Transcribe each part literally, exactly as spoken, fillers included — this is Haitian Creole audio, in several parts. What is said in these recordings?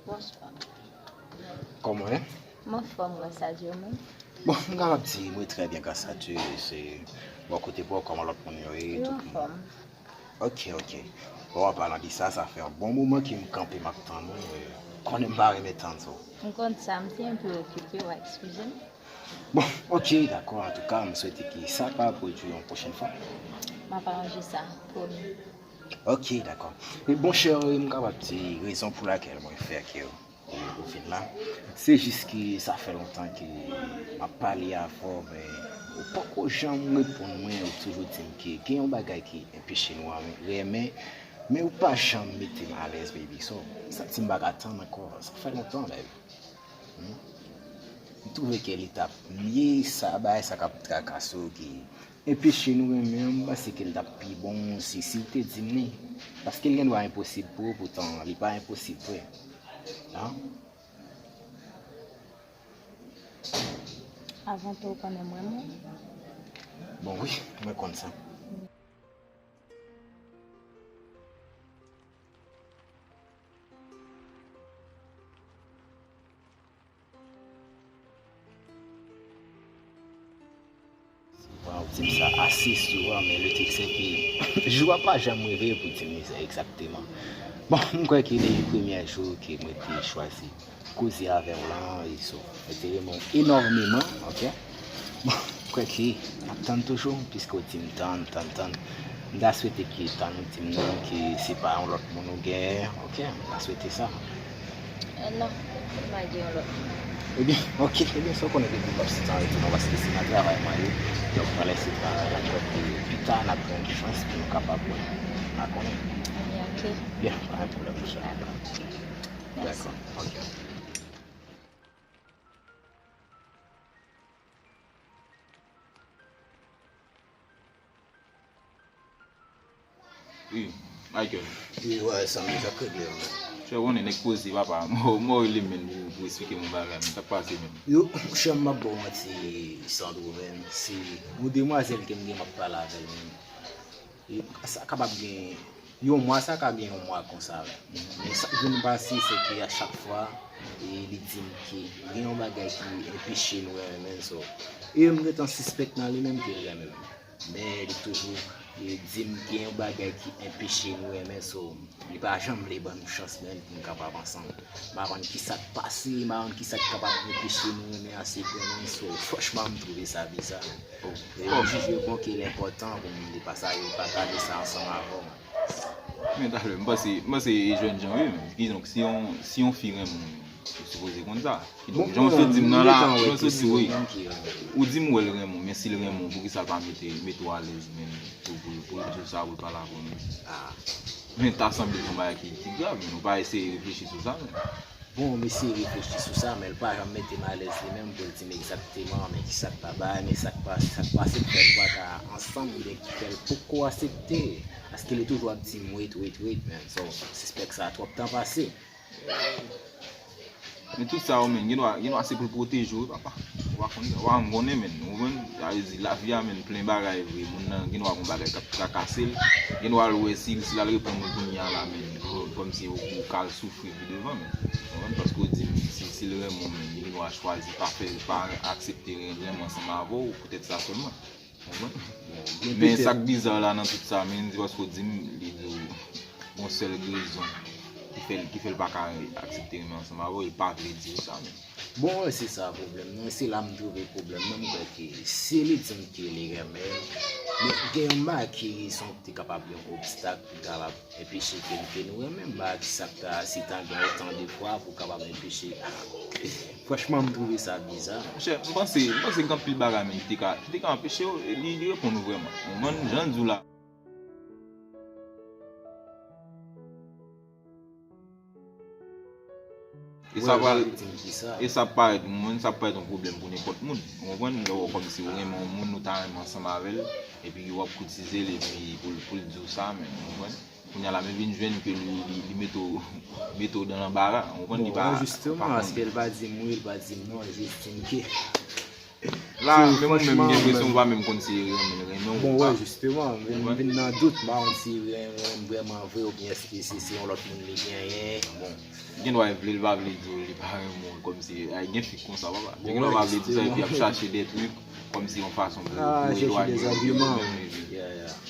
Bonswa. Kòman w ye? M anfòm, gras a Dye, ou menm? Bon, m kapab di mwen trè byen, gras a Dye. Se bò kote pa w, kòman lòt moun yo ye, yo tout moun? Anfòm. Ok, ok. Bon, an palan de sa, sa fè yon bon moman ke m kanpe, m ap tann ou. E, konnen m pa renmen tann sa. M konn sa, m te enpe okipe, w a eskize m. Bon, ok, dakò. Antouka, m swete ke sa pa pwodui yon pwochèn fwa. M ap aranje sa, pwomi. Ok, dakò. E bon, cheri, m kapab di rezon pou lakèl mwen fè ke ou, ou vin la. Se jis ke sa fè lontan ke m ap pale avè w, men ou poko janm reponn mwen, ou toujou di m ke gen yon bagay ki enpeche nou renmen, men ou pa janm mete m alèz, baby. So, m santi m pa ka tann ankò. Sa fè lontan, baby. Hmm? M twouve ke li t ap mye sa, bagay sa k ap trakase w, ki enpeche nou renmen an, m panse ke l t ap pi bon si, si w te di m li. Paske l gen dwa enposib pou ou, poutan li pa enposib vre. An? Avan tou, ou konnen m renmen w. Bon, wi, mwen konn sa. Bon, ou di m sa ase souvan, men le truc c'est que jou a pa janm rive pou di m li egzakteman. Bon, m kwè ke depi premyè jou ke mwen te chwazi koze avè w lan, e so, mwen te renmen w enòmeman, ok? Bon, m kwè ke n ap tann toujou, piske w di m tann, tann, tann. M ta swete ke tann ou di m nan, ke se pa yon lòt moun ou genyen, ok? M ta swete sa. Eh, non, m pa gen yon lòt moun. Ebyen, ok, ebyen, sa w konnen depi m p ap sitan rete non, paske se nan travay mwen ye. Donk, mwen lese travay la, m kwè ke pita n ap jwenn chans pou nou kapab wè. N a konnen. Ebyen, ok. Byen, pa gen pwoblèm, monchè. Dakò. Mèsi. Dakò, ok. Wi, Michael. Wi, wè, Sammy, sa k regle an, menm? Chè, konnen nèg koze, papa. Mò, mò rele m, menm, pou, pou eksplike m yon bagay, menm. Sa k pase, menm? Yo, chè, m ap ba w manti, Sandro, menm. Se yon demwazèl ke m gen, m ap pale avè l, menm. E sa kapab gen yon mwa, sa ka gen yon mwa konsa, menm. Men sa k vin pase, se ke a chak fwa, e li di m ke gen yon bagay ki enpeche nou renmen, so. E m gentan sispèk nan li menm ke l renmen m. Men li toujou, e, di m gen yon bagay ki enpeche nou renmen, so, li pa janm vle ban nou chans menm pou n kapab ansanm. M pa konn kisa k pase, m pa konn kisa k kapab enpeche nou renmen ase konnen, so, franchman, m twouve sa biza. E m jije bon ke l enpòtan pou m te pataje, pataje sa ansanm avè w. Men talè, m panse, m panse e jènjan wi, men. Kidonk, si yon, si yon fi renmen w, ou sipoze konn sa. Kidonk, jan w sot di m nan la, jan w sot di, wi. Ou di m wè l renmen w, men si l renmen w, poukisa l pa mete, mete w alèz, men, pou, pou, pou l di w sa, pou l pale avè w, men. Men ta sanble yon bagay ki, ki grav, men ou pa eseye reflechi sou sa, men. Bon, m eseye reflechi sou sa, men l pa janm mete m alèz li menm pou l di m egzakteman, men kisa k pa bay, men sa k pa, sa k pase pou fè nou pa ka ansanm, oubyen ki fè l poko aksepte. Paske li toujou ap di m wait, wait, wait, men. So, m sispèk sa twòp tan pase. Men tout sa yo, men, gen dwa, gen dwa se pou l pwoteje w, wi, papa. Ou pa konn, ou pa janm konnen, men. Ou konprann? Sa vle di, lavi a, men, plen bagay vre. Moun nan, gen dwa gon bagay k ap trakase l. Gen dwa l wè si, si l al reponn ou kounye a la, men, kò-, kòmsi ou, ou ka al soufri pi devan, men. Ou konprann? Paske w di m, si, si l renmen w, men, li gen dwa chwazi pa fè, pa aksepte ren-, renmen ansanm avè w, poutèt sa sèlman. Ou konprann? Men sa k biza la nan tout sa, men, se paske w di m, li di w gon sèl rezon ki fè l, ki fè l pa ka aksepte renmen ansanm avè w, li pa vle di w sa, men. Bon, wè, se sa pwoblèm nan. Se la m twouve pwoblèm nan. M kwè ke si li di m ke li renmen m, men gen yon bagay ki sanble te kapab yon obstak pou kapab enpeche ke, ke nou renmen m. Bagay sa k ta, si ta gen otan de fwa pou kapab enpeche. Franchman, m twouve sa biza. Monchè, m panse, m panse gen anpil bagay, men, ki te ka, ki te ka anpeche w, e li, li reponn ou vrèman. Ou konprann? Jan l di w la. E sa pral, e sa ap parèt, mwen, sa ap parèt yon pwoblèm pou nenpòt moun. Ou konprann? Lè w wè kòmsi ou renmen yon moun, ou ta renmen ansanm avè l, epi w ap koutize l, epi pou l, pou l di w sa menm, ou konprann? Kounye a la, men vin jwenn ke li, li, li mete w, mete w dan lanbara, ou konprann? Li pa, jisteman, pa konn. Paske l pa di m wi, l pa di m non, l jis di m ke La, menm ou menm, gen enpresyon ou pa menm konn si renmen, renmen ou pa. Bon, wè, jisteman, m vin, m vin nan dout, m pa konn si renmen vrèman vre oubyen èske se, se yon lòt moun li genyen. Bon. Gen dwa vle l pa vle di w li pa renmen w, kòmsi, ay, gen fi konsa, papa. Gen dwa pa vle di sa, epi ap chache de trik, kòmsi yon fason pou, pou elwaye w,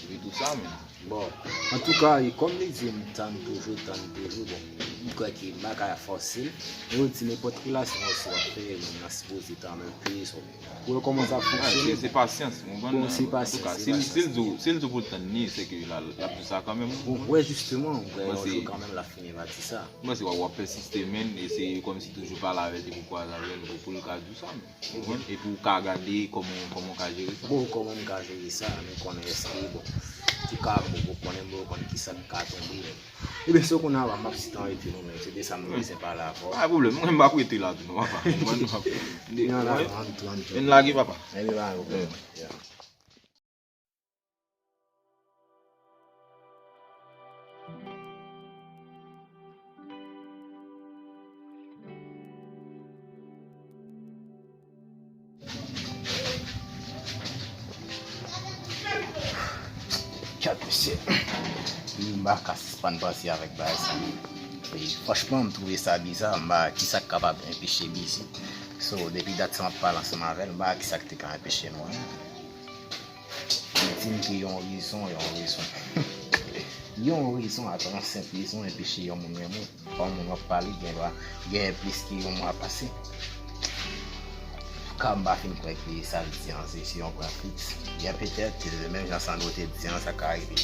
epi tout sa, men. Bon, antouka, e kòm li di, m tann toujou, tann toujou, bon, m kwè ke m pa ka fòse l, men yo di nenpòt relasyon osi w ap fè, moun nan sipoze tann ou plis, pou wè kòman sa fonksyone. Se, se pasyans, ou konprann? Bon, se pasyans, antouka, se si l, pasyans. Si l di w, si l di w pou l tann li, se ke l ap, l ap di sa kanmenm. Bon, wè, jisteman, m kwè yon jou kanmenm l ap fini pa di sa. M panse w ap, w ap pèsiste, men, eseye kòmsi toujou pale avè l, epi kwaze avè l, pou, pou l ka di w sa, men. Ou konprann? Epi w ka gade kòman, kòman w ka jere sa. Bon, kòman m ka jere sa? Men konnen èske, bon, antouka, m poko konnen, m poko konn kisa k ka tonbe, men. Ebyen, se kounye a, m ap sitan rete non, men se de sa m bezwen pale avè w. Pa gen pwoblèm, mwen m ap rete la tou non, papa. Mwen, mwen, mwen, ann tou, ann tou. Ann lage, papa. Ebyen, pa gen pwoblèm. Yeah. Gad, mesye. M pa ka sispann panse avèk bagay sa. E, franchman, m twouve sa biza. M pa wè kisa k kapab enpeche Bizi. So, depi dat sa m ap pale ansanm avè l, m pa wè kisa k te ka enpeche nou, en. Li di m ke yon rezon, yon rezon. Yon rezon, atann, yon senp rezon enpeche yon moun renmen w. Yon moun w ap pale, gen dwa genyen plis ke yon mwa pase. Antouka, m pa fin kwè ke sa l di an, se, se yon pwen fiks. Byen petèt, menm jan Sandro te di an, sa ka rive.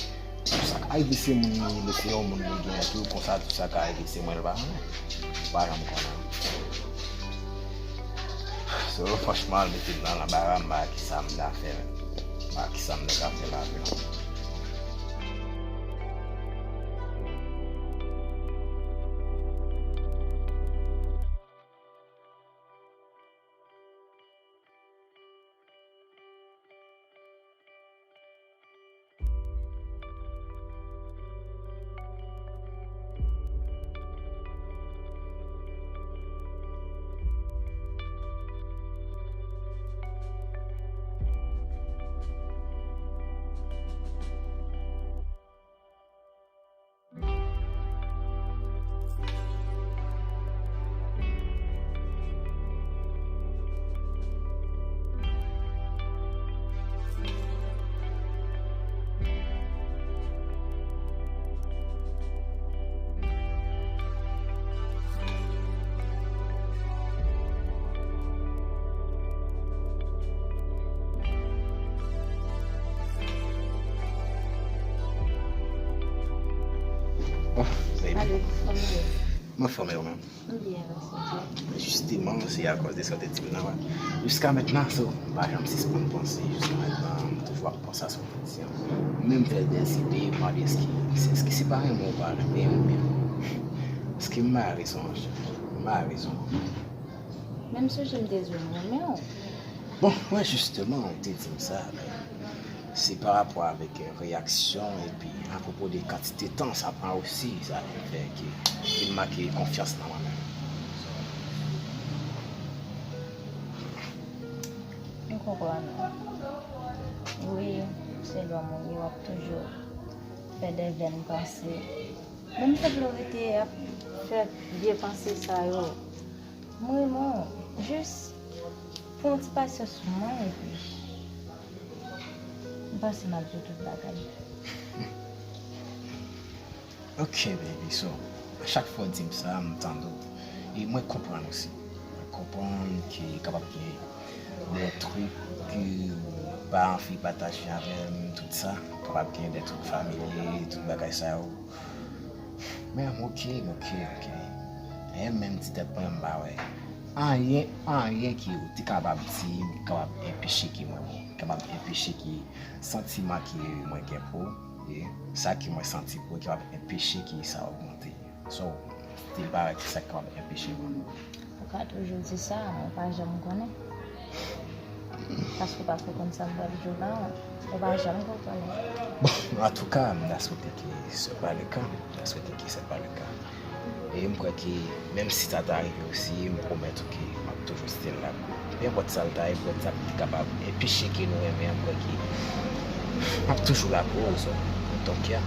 Sa ka rive se moun li, se yon moun li gen tou, konsa tou sa ka rive se mwen l pa renmen. Ou pa janm konnen. So, franchman, l mete m nan lanbara, m pa wè kisa m ta fè menm. M pa wè kisa m ta fè la menm. Oh, baby. Alo, kòman w ye? M anfòm, e ou menm? M byen, mèsi. Jisteman, se akòz de sa w te di m nan, wi. Jiska mentnan, so, m pa janm sispann panse. Jiska mentnan, m toujou ap panse a sa w te di an. M menm fè dèzide, m mande èske, èske se pa renmen w pa renmen oubyen èske m pa rezon an, m pa rezon. Menm sonje m te di w m renmen w. Bon, wè, jisteman, ou te di m sa, men se pa rapò avèk, eh, reyaksyon epi apwopo de kantite tan sa pran osi, sa ki fè ke vin make konfyans nan mwen menm. M konprann ou. Wi, se lòm ou ye, w ap toujou fè de vèn panse. Menm fè vle w rete ap fè vye panse sa yo. M renmen w. Jis pran yon ti pasyans sou mwen epi m panse m ap di w tout bagay. Ok, baby, so, a chak fwa w di m sa, m tande w. E mwen konprann osi. Mwen konprann ke kapab gen de trik ke w pa anvi pataje avè m, tout sa. Kapab gen de trik familye, tout bagay sa yo. Men m ok, m ok, ok. E menm ti tèt mwen, m pa wè anyen, anyen ke w te kapab di m ki kapab enpeche ke mwen, ki kapab enpeche ke santiman ke mwen gen pou ou, e sa ke mwen santi pou ou, ki kapab enpeche ke sa ogmante. So, te pa wè ki sa k kapab enpeche mwen. Ou ka toujou di sa, ou pa janm konnen. Paske w pa ko konn sa k pral jwe la, ou pa janm ko konnen. Bon, antouka, m ta swete ke se pa le ka. M ta swete ke se pa le ka. E m kwè ke menm si sa ta rive osi, m pwomèt ou ke m ap toujou still la pou ou. Nenpòt sa l ta ye, nenpòt sa ki kapab enpeche ke nou renmen an, m kwè ke m ap toujou la pou ou, so, m don't care.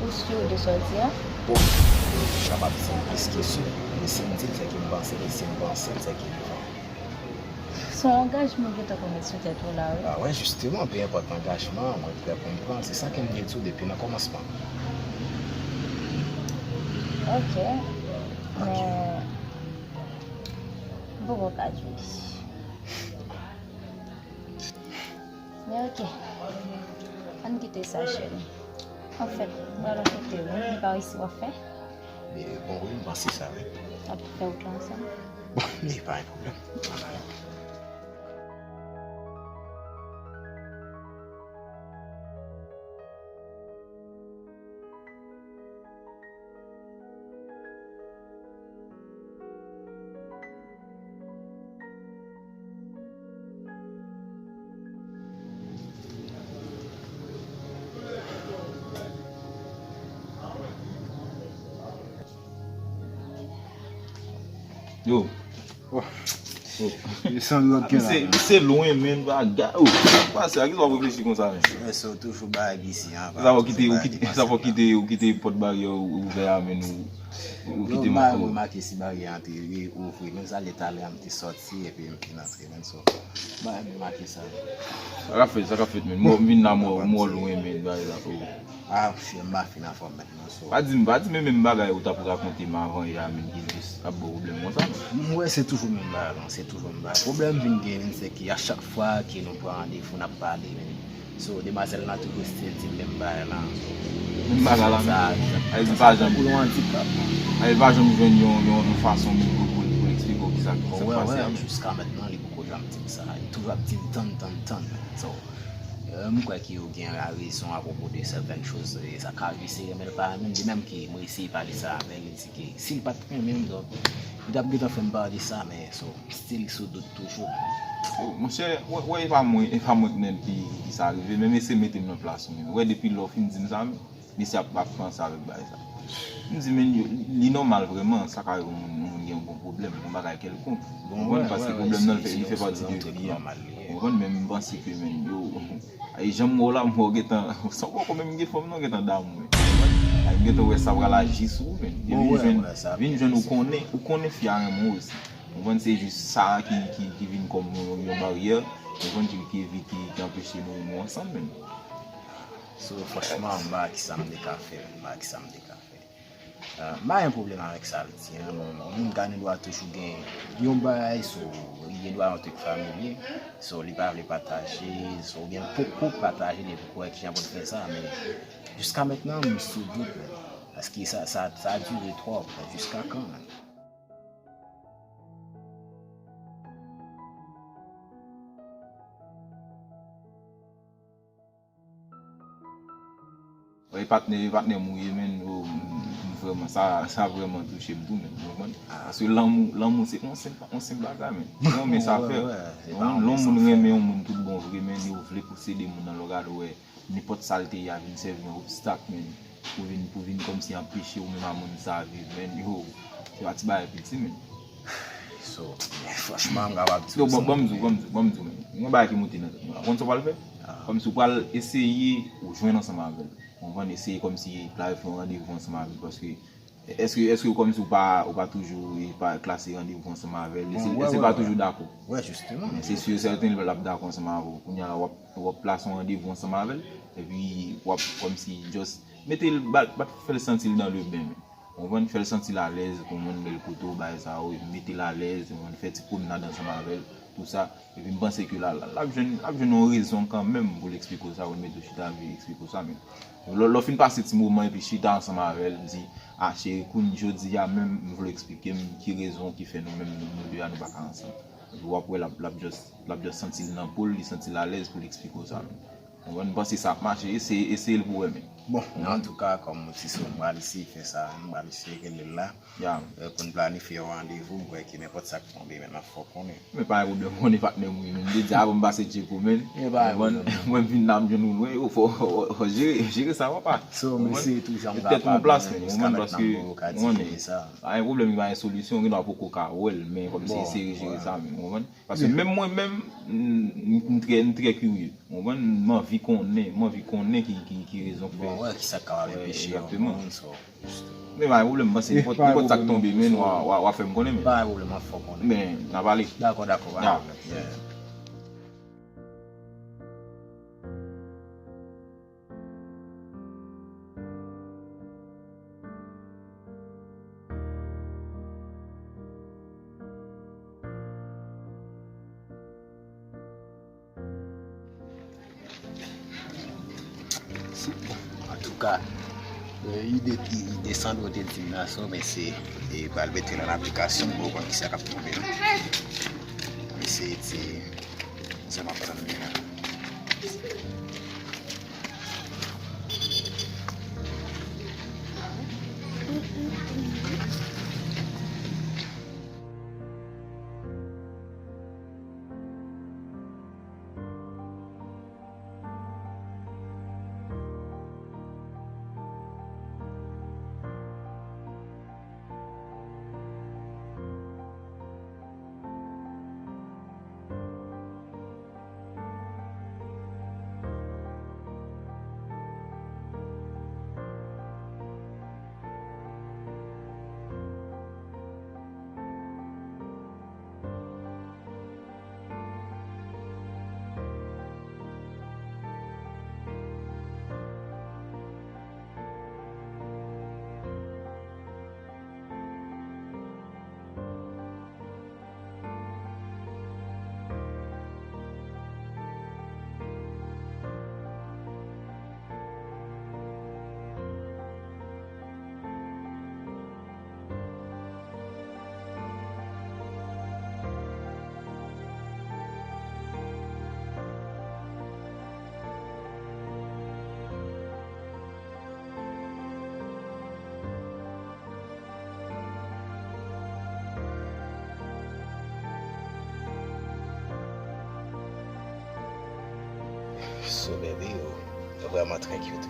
Ou si de sa w di a? Bon, m kapab di m plis ke si. E si m di l, se ke m panse l, e si m panse l, se ke li vrè. Se yon angajman w gentan pran sou tèt ou la, wi. A wè, jisteman, pe enpòt angajman an, mwen prè pou m pran. Se sa ke m te di w depi nan kòmansman. Ok. Ok. Men, m poko ka di w li. Men ok. Ann kite sa, cheri. Anfèt, m pral yon kote, wi. Li pa resi w ap fè? E, bon, wi, m panse sa, wi. N ap fè wout la ansanm? Bon, li pa yon pwoblèm. Yo. Oh. Oh. E san lòt ke la. Misye, misye lwen, men, bagay. Oh, sa k pase a? Kisa w ap reflechi konsa, men? Frè, so toujou bay isi, an. Sa fò kite, ou kite, sa fò kite, ou kite pòt baryè ouvè a, men, ou, ou kite mwen. Yo, m remake si baryè an te reouvri, men sa lè talè a m te sòti, epi m vin antre, men, so, bay remake sa. Sa k ap fèt, sa k ap fèt, men. Mwen, m vin la, mwen, mwen lwen, men, bagay la, oh. Ah, frè, m pa fin anfòm, men. Pa di m, pa di m menm bagay ou t ap rakonte m avan yè a, menm ki jis ap ba w pwoblèm konsa, non? M wè se toujou menm bagay lan, se toujou menm bagay. Pwoblèm vin gen, vin se ke a chak fwa ke nou pran randevou, n ap pale, men. So, demwazèl lan toujou still di m menm bagay lan. Menm bagay la, menm. Sa, sa, sa tankou yon andikap, non? Ay, li pa janm jwenn yon, yon, yon fason menm pou, pou, pou l eksplike w kisa, kisa k pase a, menm. Wè, wè, jiska mentnan, li poko janm di m sa. Li toujou ap di m tann, tann, tann. So, Euh, m kwè ke ou gen rezon apwopo de sètèn choz, e sa ka rive se renmen l pa renmen l, de menm ke mwen eseye pale sa avè l, li di ke si l pa t renmen m, donk, li t ap gentan fè m pale de sa, men, so, m still sou dout toujou. Oh, monchè, wè, wè, e pa mwen, e pa mwen ki, ki sa rive, men eseye mete m nan plas ou menm. Wè, depi lè w fin di m sa, men, mesye ap, ap panse avèk bagay sa. M di, men, yo, li nòmal vrèman, sa ka rive yon moun, yon moun gen yon bon pwoblèm, yon bagay kèlkonk. Ou konprann? Paske pwoblèm nan, li fè pati de vi a. Ou konprann? Men m panse ke, men, yo, ay, jan m wè w la, m wè w gentan, san w poko menm gen fanm nan, w gentan damou, men. Ou konprann? Ay, m gentan wè sa pral aji sou ou, men. Depi w jwenn, vin jwenn ou konnen, ou konnen fi a renmen w osi. Ou konprann? Se jis sa ki, ki, ki vin kòm yon, yon baryè. Ou konprann? Ki, ki evite, ki anpeche nou, nou ansanm, men. So, franchman, m pa wè kisa m te ka fè, m pa wè kisa m te ka fè. Ah, m pa gen pwoblèm avèk sa l di an, bon, yon moun ka gen dwa toujou gen yon bagay sou, li gen dwa yon trik familye, so, li pa vle pataje, so, oubyen l poko pataje, li poko wè kijan pou l fè sa, men jiska mentnan, m sou dout, men. Paske sa, sa, sa dire twòp, men jiska kan, men? E patnè, e patnè m ou ye, men, oh, m, m vrèman, sa, sa vrèman touche m tou, men, ou konprann? Paske lanmou, lanmou se yon senp, yon senp bagay, men. Ou renmen sa fè. Ou konprann? Lè yon moun renmen yon moun tout bon vre, men, ou vle posede moun nan, lè w gade, w wè, nenpòt sa l te ye a vin sèvi yon obstak, men, pou vin, pou vin kòmsi anpeche ou menm a moun sa viv, men, yo, se pa ti bagay piti, men. So, franchman, m kapab di w sa. Yo, ban, ban m di w, ban m di w, ban m di w, men. Yon bagay ki moute nan tèt mwen. Ou konn sa w pral fè? Kòmsi w pral eseye ou jwenn ansanm avè l. Ou konprann? Eseye kòmsi klarifye yon randevou ansanm avè l, paske èske, èske kòmsi w pa, w pa toujou, e pa klase randevou ansanm avè l? Èske, èske l pa toujou dakò? Wè, jisteman. Men se si e sèten, l ap dakò ansanm avè w. Kounye a la, w ap, w ap plase yon randevou ansanm avè l, epi w ap kòmsi just mete l, bat, bat fè l santi l dans le bain, men. Ou konprann? Fè l santi l alèz, konprann, lè l kote w, bagay sa yo, epi mete l alèz, ou konprann, fè ti pwomnad ansanm avè l, tou sa. Epi m panse ke la, la, l ap jwenn, l ap jwenn yon rezon kanmenm pou l eksplike w sa, pou l mete w chita, epi eksplike w sa, men lè, lè w fin pase ti moman, epi chita ansanm avè l, di, a, cheri, kounye jodi a menm, m vle w eksplike m ki rezon ki fè nou menm, nou, nou de a, nou pa ka ansanm. Epi w ap wè, l ap, l ap just, l ap just santi l nan po l, li santi l alèz pou l eksplike w sa, men. Konprann? M panse sa ap mache, eseye, eseye l pou w wè, men. Bon, antouka, kòm ti sou m pral eseye fè sa, m pral eseye rele l la. Ya. Pou n planifye yon randevou, m kwè ke nenpòt sa k tonbe, men nan fò konnen. Men pa gen pwoblèm, konnen patnè m wi, men m te di avan m pase tcheko, men. Mwen vin la, m jwenn ou lwen, yo, fò, fò, fò jere, jere sa, papa. So, m eseye tou jan m kapab, men jiska mentnan m poko ka di kiyès sa. Pa gen pwoblèm, li pa gen solisyon, ou gendwa poko ka wè l, men kòmsi eseye jere sa, men, ou konprann? Paske menm mwen menm, m, m, m trè, m trè kirye. Ou konprann? M anvi konnen, m anvi konnen ki, ki, ki rezon k fè. Bon, wè, kisa k kapab enpeche yon moun, so. Men pa gen pwoblèm, m panse nenpòt, nenpòt sa k tonbe, men, w a, w a, w a fè m konnen, men. Pa gen pwoblèm, m ap fè w konnen. Men, n a pale. Dakò, dakò, pa gen pwoblèm. Yeah. Antouka, ide, ide Sandro te di m nan, so, men se, e pral mete l an aplikasyon, m poko konn kisa k ap tonbe non. Men se ti, sa m ap tann li la. So, baby, ou vrèman trè cute.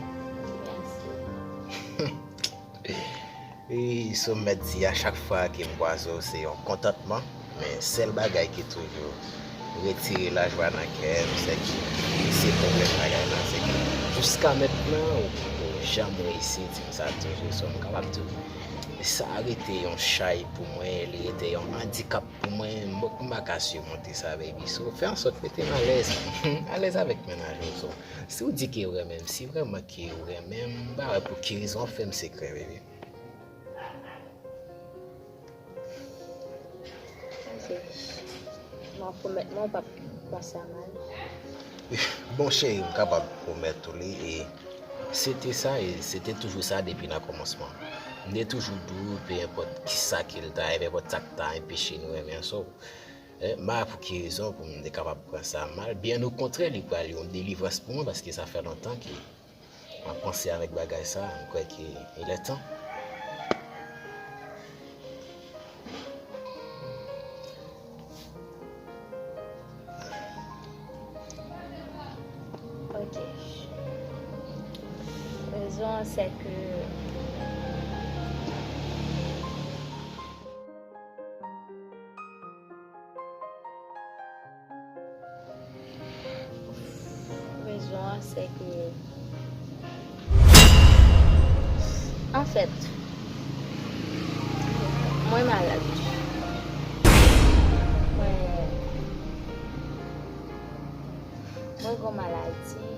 Wi, so m mèt di, a chak fwa ke m kwaze w, se yon kontantman. Men sèl bagay ki toujou retire lajwa nan kè m, se ke se pwoblèm bagay la, se ke jiska mentnan, ou poko janm reyisi di m sa toujou. So, m kapab di w, sa rete yon chay pou mwen, li rete yon andikap pou mwen, m p-, m pa ka simonte sa, baby. So, fè an sòt mete m alèz. Alèz avèk mennaj ou. So, si w di ke w renmen m, si vrèman ke w renmen m, m pa wè pou ki rezon w ap fè m sekrè, baby. Ok. Mwen pwomèt mwen ou p ap pran sa mal. Bon, cheri, m kapab pwomèt ou li, e se te sa, e se te toujou sa depi nan kòmansman. M te toujou di w, pe enpòt kisa ke l ta ye, pe enpòt sa k ta enpeche nou renmen ansanm, e, m pa wè pou ki rezon pou m te kapab pran sa mal. Byen okontrè, li pral yon delivrans pou mwen, paske sa fè lontan ke m ap panse avèk bagay sa, m kwè ke il est temps. Ok. Rezon an se ke Rezon an se ke, anfèt, mwen malad. Mwen, mwen gen yon maladi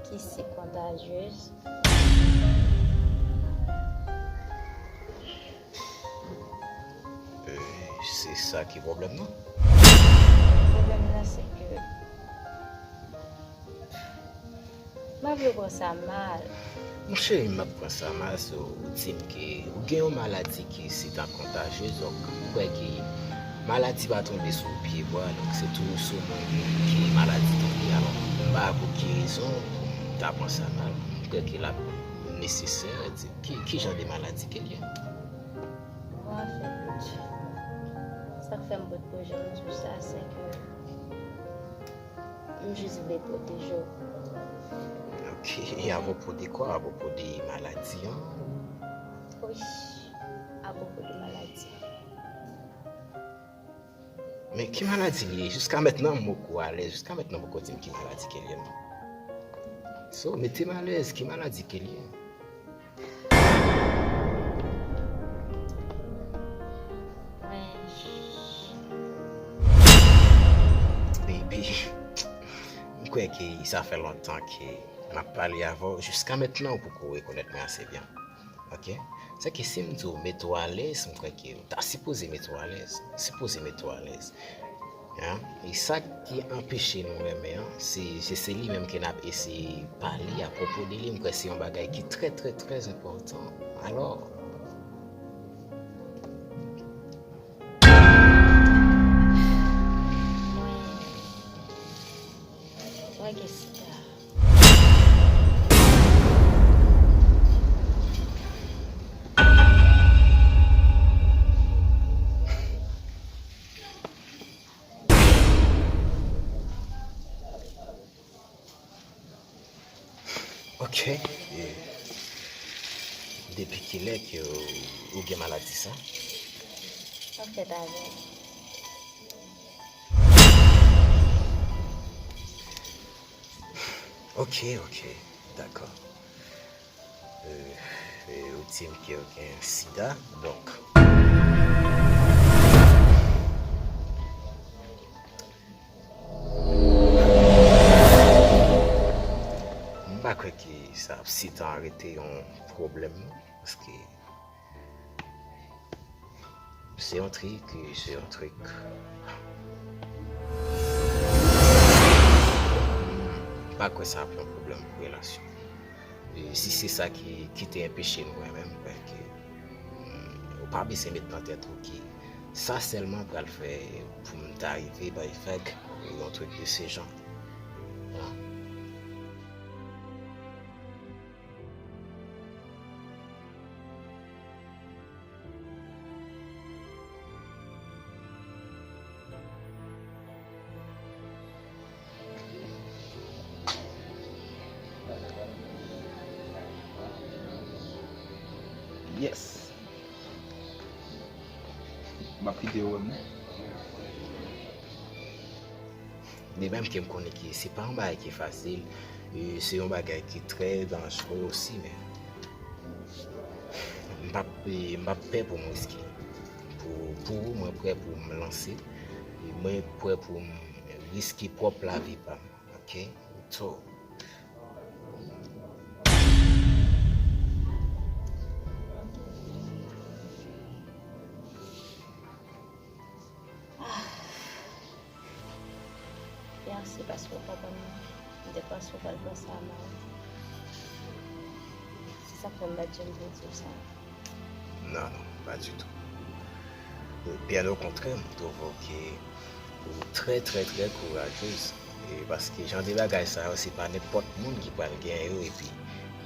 ki si kontajyez. E, se sa ki pwoblèm nan. Pwoblèm nan se ke m pa vle w pran sa mal. Monchè, m ap pran sa mal si w di m ke ou gen yon maladi ki si tan kontajyez, donk m kwè ke Maladi pa tonbe sou pye bwa, donk se tou sou mwen ki maladi tonbe. Alò, m pa wè pou ki rezon pou m ta pran sa mal. M kwè ke l ap nesesè. Di, ki, ki jan de maladi ke l ye? Bon, anfèt, sa k fè m pot pwoje m di w sa, se ke m jis vle pwoteje w. Ok, e apwopo de kwa? Apwopo de maladi an? Wi, apwopo de maladi. Men ki maladi li ye? Jiska mentnan, m poko alèz. Jiska mentnan, poko di m ki maladi ke l ye, non. So, mete m alèz, ki maladi ke l ye? Baby, m kwè ke sa fè lontan ke m ap pale avè w. Jiska mentnan, ou poko rekonèt mwen ase byen. Ok? Se ke si m di w mete w alèz, m kwè ke w ta sipoze mete w alèz. Sipoze mete w alèz. Hein? E sa ki anpeche nou renmen an, se, se, se li menm ke n ap eseye pale apwopo de li. M kwè se yon bagay ki trè, trè, trè enpòtan. Alò, mwen gen sida. Ok. E depi kilè ke w, ou gen maladi sa? Sa fèt avè m. Ok, ok. Dakò. E, e, ou di m ke w gen sida, donk. M pa kwè ke sa ap sitan rete yon pwoblèm, non, paske se yon trik, se yon trik. M pa kwè sa ap yon pwoblèm pou relasyon. E si se sa ki, ki te anpeche nou renmen, m kwè ke, hmm, ou pa bezwen met nan tèt ou ke sa sèlman pral fè pou m ta rive bay vag yon trik de se jan. Voilà. Yes. M ap kite yo wè m. De menm ke m konnen ke se pa yon bagay ki fasil, e se yon bagay ki trè danjere osi, men m p ap, e m p ap pè pou m riske. Pou, pou ou, mwen prè pou m lanse, e mwen prè pou m riske pwòp lavi pa m. Ok? So, Mèsi paske w konprann mwen. M te panse w pral pran sa mal. Se sa k fè m pa t janm vle di w sa. Non, non, pa ditou. Byen okontrè, m twouve w ke ou trè, trè, trè kourajez. E paske jan de bagay sa yo, se pa nenpòt moun ki pral gen yo epi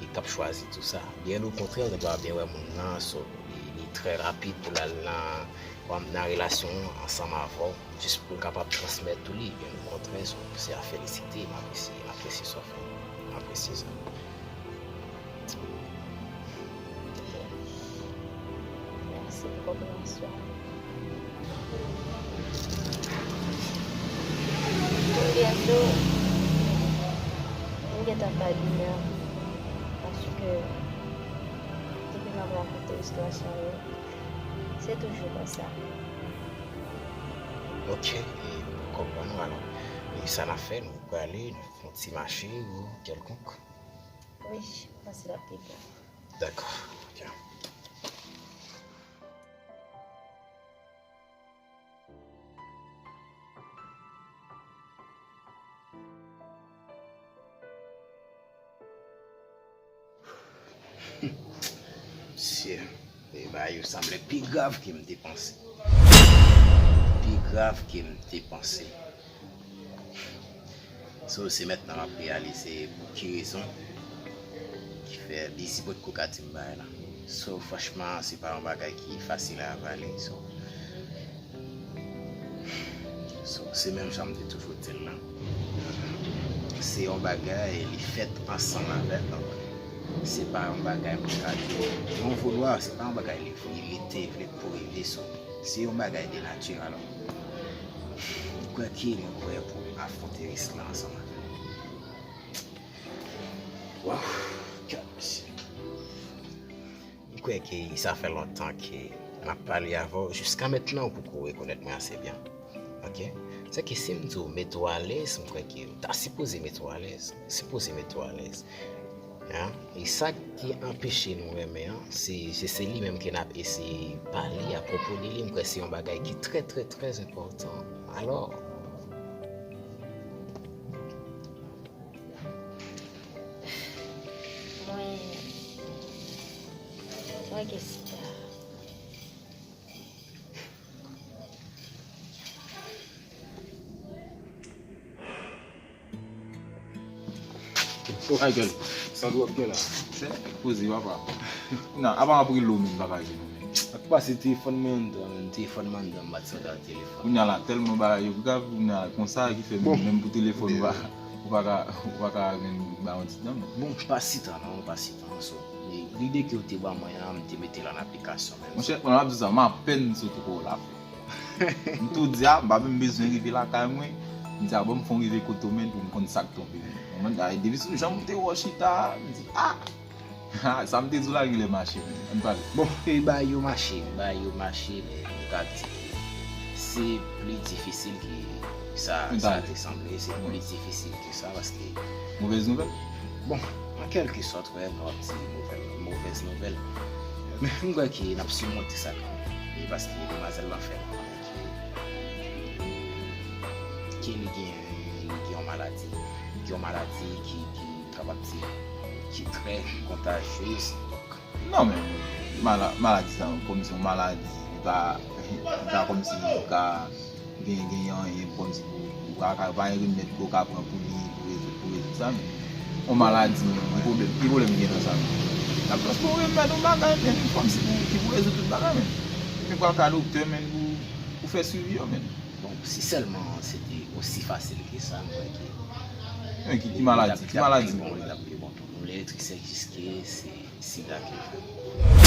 e k ap chwazi tou sa. Byen okontrè, ou ta dwe byen wè moun nan, so, li, li trè rapid pou l al nan, nan relasyon ansanm avè w, jis pou l kapab transmèt ou li. Byen okontrè, so, se a felisite, m apresye, m apresye sa w fè. M apresye sa. Mèsi pou konpreyansyon. Pou m byen di w, m gentan bay binè, paske depi m ap rakonte istwa sa yo, se toujou konsa. Ok, e m konprann ou alò. E sa n ap fè, nou prale, nou fè yon ti mache ou kèlkonk. Wi, m panse l ap pi bon. Dakò, ok. Mesye, e bagay yo sanble pi grav ke m te panse. Pi grav ke m te panse. So, se mentnan m ap reyalize pou ki rezon ki fè Bizi potko ka di m bagay la. So, franchman, se pa yon bagay ki fasil a avale. So, so, se menm jan m te toujou di l lan. Se yon bagay, li fèt ansanm avè l. Donk, se pa yon bagay m ka di yon vodwa, se pa yon bagay li, li te vle pou rive. So, se yon bagay de nati, alò. M kwè ke mwen prè pou m afwonte risk lan ansanm avè l. Waw, gad mesye. M kwè ke sa fè lontan ke m ap pale avè w. Jiska mentnan, ou poko rekonèt mwen ase byen. Ok? Se ke si m di w mete w alèz, m kwè ke ou ta sipoze mete w alèz. Sipoze mete w alèz. Hein? E sa ki anpeche nou renmen an, se, se, se li menm ke n ap eseye pale apwopo de li. M kwè se yon bagay ki trè, trè, trè enpòtan. Alò, Mwen, mwen gen sida. Michael, sa dwòg gen la? Chè, poze papa. Nan, apa m ap rele w menm, papa gen nou menm. Ak pase telefòn mwen anndan, menm telefòn mwen anndan, m bat sou telefòn. Kounye a la, tèlman bagay yo grav, kounye a la, konsa ki fè menm pou telefòn ou pa, ou pa ka, ou pa ka menm ba yon ti tan. Bon, pa sitan non, pa sitan, so. Lide ke w te ban mwen an, m te mete l an aplikasyon menm. Monchè, mwen ap di sa, m apèn soti kò w la. M tou di a, m pa menm bezwen rive lakay mwen. M di a, bon, m fon rive kote w menm pou m konn sa k tonbe. Mwen, depi sou jan m te wè w chita, m di, ah! Ha, sa m te di w la genlè mache menm. Ann pale. Bon, e bagay yo mache, bagay yo mache, men nou ka di ke se pli difisil ke sa, sa te sanble, se pli difisil ke sa, paske. Movèz nouvèl? Bon, an kèlke sòt, wè, nou ap di movèz, movèz nouvèl. Men m kwè ke n ap simonte sa kanmenm. E paske demwazèl lan fè nou konnen ke, ke li gen, li gen yon maladi. Li gen yon maladi ki, ki kapab di, ki trè kontajyez. Donk. Non, men mala, maladi sa, kòmsi yon maladi, li pa, li pa kòmsi li ka gen, gen anyen kòmsi pou, pou ka, ka, pa gen remèd ke w ka pran pou li, pou rezoud, pou rezoud sa, men yon maladi, men ki pwoblèm, ki pwoblèm gen nan sa, men? N ap transfòme remèd yon bagay, men kòmsi pou, ki pou rezoud tout bagay, men. Men pral ka doktè, men pou, pou fè swivi yo, men. Bon, si sèlman se te osi fasil ke sa, m kwè ke. Men ki, ki maladi, ki maladi? Li t ap pi bon, li t ap pi bon pou nou. Lè yo te sèk jiske, se sida ki l fè.